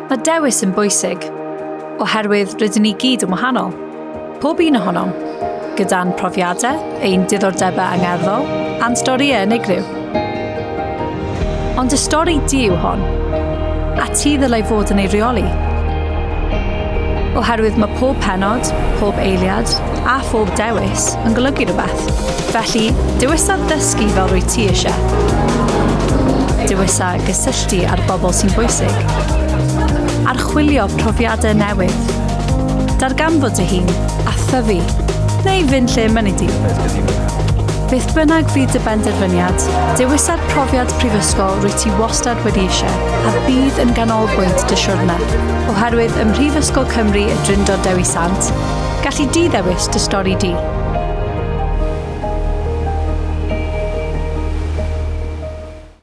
Mae dewis yn bwysig, oherwydd rydyn ni gyd yn wahanol. Pob un ohonom, gyda'n profiadau, ein diddordebau angerddol, a'n storïau unigryw. Ond y stori di yw hon, a ti ddylai fod yn ei reoli. Oherwydd mae pob pennod, pob eiliad, a phob dewis yn golygu rhywbeth. Felly, dewisa ddysgu fel rwyt ti eisiau. Dewisa gysylltu â'r bobl sy'n bwysig. Archwilio profiadau newydd. Darganfod dy hun a thyfu, neu fynd lle mynnu di. Beth bynnag fydd dy benderfyniad, dewisa'r profiad prifysgol rwyt ti wastad wedi eisiau, a bydd yn ganolbwynt dy siwrne. Oherwydd ym Mhrifysgol Cymru y Drindod Dewi Sant, galli di ddewis dy stori di.